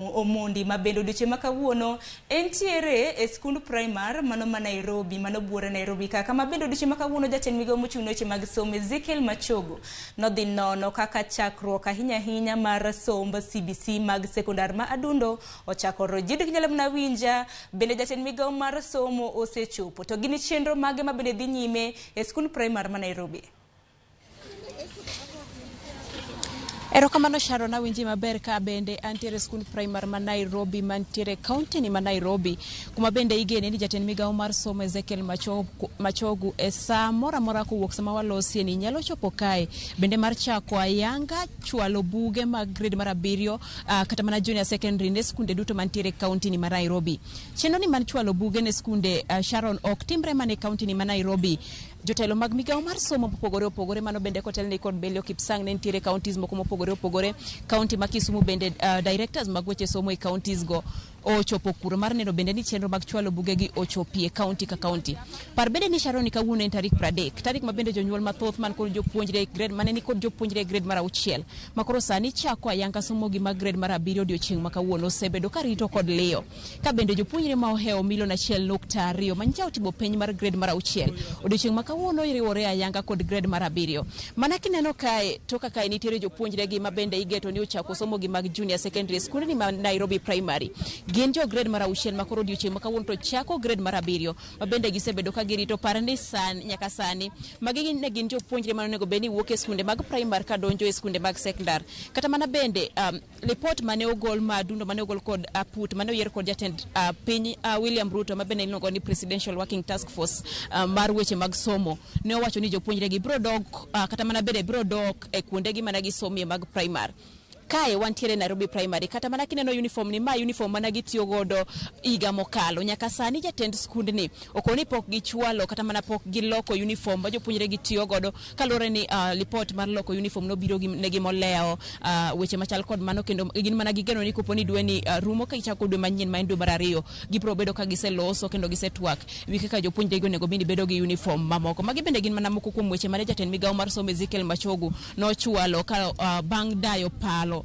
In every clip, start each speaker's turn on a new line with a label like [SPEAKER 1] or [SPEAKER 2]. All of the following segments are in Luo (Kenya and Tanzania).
[SPEAKER 1] Omondi ma bende odiochieng' ma kawuono entiere e skund primar mano ma Nairobi, mano buore Nairobi ka kama bende odiochieng' ma kawuono jatend migawo mochung' ne weche mag somo Ezekiel Machogu nodhi nono kaka chakruok ahinya ahinya mar somb CBC mag sekondar ma Adundo ochakore. Jid kinyalo mana winja bende jatend migawo mar somo osechopo to gin chenro mage ma bende dhi nyime e skund primar ma Nairobi?
[SPEAKER 2] Erokamano Sharon, awinji maber ka bende antiere e skund primar ma Nairobi mantiere e kaunti ni ma Nairobi, kuma bende igene ni jatend migawo mar somo Ezekiel Machogu e saa moro amora kowuok sama walosie ni nyalo chopo kae bende mar chako ayanga chwalo buge mag grade mar abiriyo kata mana junior secondary ne skunde duto mantiere e kaunti ni ma Nairobi. Chenro ni mar chwalo buge ne skunde Sharon ok timre mana e kaunti ni ma Nairobi. Jotelo mag migawo mar somo mopogore opogore mano bende kotelni kod Belio Kipsang ne nitiere counties moko mopogore opogore. County ma Kisumu bende directors mag weche somo e counties go ochopo kuro mar neno bende ni chenro mag chwalo bugegi ochopie county ka county. Par bende ni Sharon kawuono en tarik 30, tarik ma bende jonyuol mathoth man kod jopuonjre e grade mane ni kod jopuonjre e grade mar auchiel ma koro sani chako ayanga somo gi mag grade mar abiriyo odiochieng' ma kawuono osebedo ka rito kod liyo. Ka bende jopuonjre ma ohewo milion 1.2 ma nyicha otimo penj mar grade mar auchiel odiochieng' ma kawuono iriwore ayanga kod grade mar abiriyo. Mana kineno kae to kaka kae nitiere jopuonjre gi ma bende igeto ni ochako somo gi mag junior secondary skundni ma Nairobi Primary. Gin jo grade mar auchiel ma koro odiochieng' ma kawuono to chako grade mar abiriyo ma bende gisebedo ka girito par ni sani nyaka sani magi ne gin jopuonjre ma onego bed ni wuok e skunde mag primary ka donjo e skunde mag sekondar. Kata mana bende lipot mane ogol ma adundo mane ogol kod aput mane oyier kod jatend piny William Ruto ma bende iluongo ni Presidential Working Task Force mar weche mag somo ne owacho ni jopuonjre gi biro dok kata mana bende biro dok e kuonde gi mana gisomie mag primary. Kae wantiere Nairobi Primary, kata mana kineno uniform ni ma uniform mana gitiyo godo higa mokalo. Nyaka sani jatend skundni okoni pok gichwalo kata mana pok giloko uniform ma jopuonjre gitiyo godo kaluwore ni lipot mar loko uniform nobiro negi molewo weche machal kod mano, kendo gin mana gigeno ni kopo ni dwe ni rumo ka gichako dwe manyien ma en dwe mar ariyo gibiro bedo ka giseloso kendo gisetwak wi kaka jopuonjre gi onego bed ni bedo gi uniform mamoko. Magi bende gin mana moko kuom weche mane jatend migawo mar somo Ezekiel Machogu nochwalo ka bang' dayo paro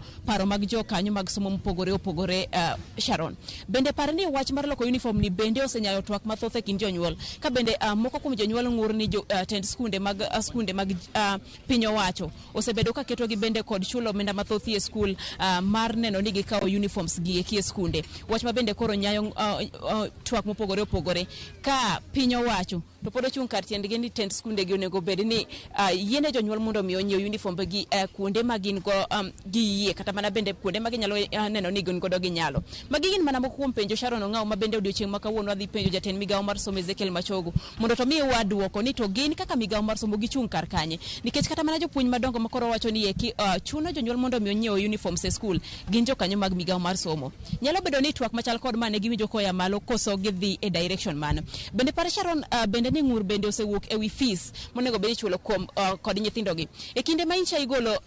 [SPEAKER 2] mag jokanyo mag somo mopogore opogore. Sharon, bende par ni wach mar loko uniform ni bende osenyayo twak mathoth e kind jonyuol, ka bende moko kuom jonyuol ng'ur ni jotend skunde mag skunde mag piny owacho osebedo ka ketogi bende kod chulo omenda mathoth e skul mar neno ni gikawo uniforms gi eki e skunde. Wach ma bende koro nyayo twak mopogore opogore ka piny owacho to pod ochung' kar tiendgi ni tend skunde gi onego bed ni yiene jonyuol mondo mi onyiew uniform gi kuonde ma gin go gi yie kata mana bende kuonde ma ginyalo neno ni gin godo gi nyalo. Magi gin mana moko kuom penjo Sharon Ong'aw ma bende odiochieng' ma kawuono adhi penjo jatend migawo mar somo Ezekiel Machogu mondo to mi wadwoko ni to gin kaka migawo mar somo gichung' kar kanye, nikech kata mana jopuonj madongo ma koro wacho ni eki chuno jonyuol mondo mi onyiew uniforms e skul gin jokanyo mag migawo mar somo. Nyalo bedo ni twak machal kod ma ne giwinjo koya malo koso gidhi e direction mano. Bende par Sharon bende ni ng'ur bende osewuok e wi fees monego bed ichulo kuom kod nyithindo gi. E kinde ma incha igolo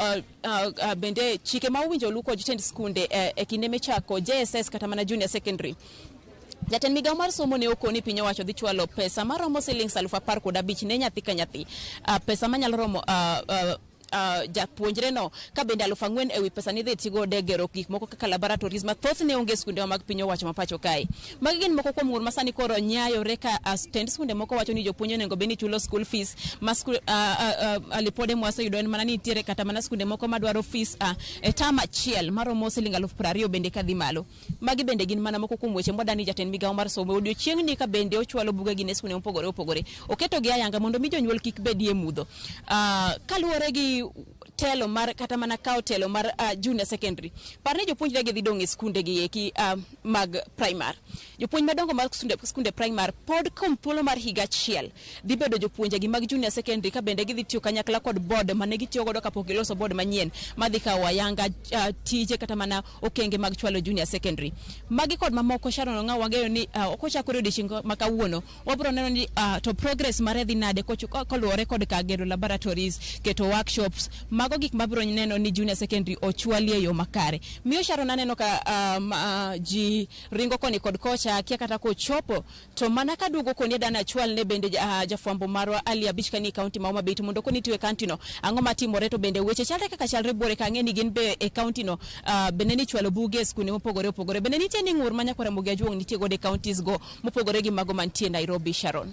[SPEAKER 2] bende chike ma owinjo olu kod jotend skunde e kinde michako JSS kata mana junior secondary. Jatend migawo mar somo ne okoni piny owacho dhi chwalo pesa maromo siling 15,000 ne nyathi ka nyathi. Pesa manyalo romo japuonjre no ka bende 4,000 ewi pesa ni dhi tigodo e gero gik moko kaka laboratories ma thothne onge skunde mag piny owacho ma pacho kae. Magi gin moko kuom ng'ur ma sani koro nyayore ka tend skunde moko wacho ni jopuonj onego bed ni chulo school fees ma skul lipode mwaseyudo en mana ni nitiere kata mana skunde moko madwaro fees e term achiel maromo siling 20,000 bende kadhi malo. Magi bende gin mana moko kuom weche mwadani jatend migawo mar somo odiochieng'ni ka bende ochwalo bugegi ne skunde mopogore opogore. Oketogi ayanga mondo mi jonyuol kik bedie mudho. Kaluwore gi telo mar kata mana kawo telo mar junior secondary, par ni jopuonjre gi dhi dong' e skunde gi eki mag primary. Jopuonj madongo mag skunde primary pod kuom thuolo mar higa achiel dhi bedo jopuonje gi mag junior secondary ka bende gidhi tiyo kanyakla kod board mane gitiyo godo kapok giloso board manyien madhi kawo ayanga tije kata mana okenge mag chwalo junior secondary. Magi kod mamoko Sharon Ong'aw wang'eyo ni kochakore odiochieng' ma kawuono wabiro neno ni to progress mare dhi nade koluwore kod ka gero laboratories, keto workshops mago. Mago gik mabiro neno ni junior secondary ochwali e yo makare. Miyo Sharon, aneno ka ji ringo koni kod kocha, akia kata kochopo to mana kaduogo koni adana achwal ne bende jafwambo marwa Ali Abich kanie kaunti ma Homa Bay, to mondo koni tiyo e kaunti no ang'o matimore, to bende weche chalre kaka chalre buore ka ang'e ni gin be e kaunti no bende ni chwalo buge e skunde mopogore opogore, bende nitie ni ng'ur ma nyakwara Ramogi Ajuong' nitie godo e counties go mopogore gi mago mantie Nairobi. Sharon.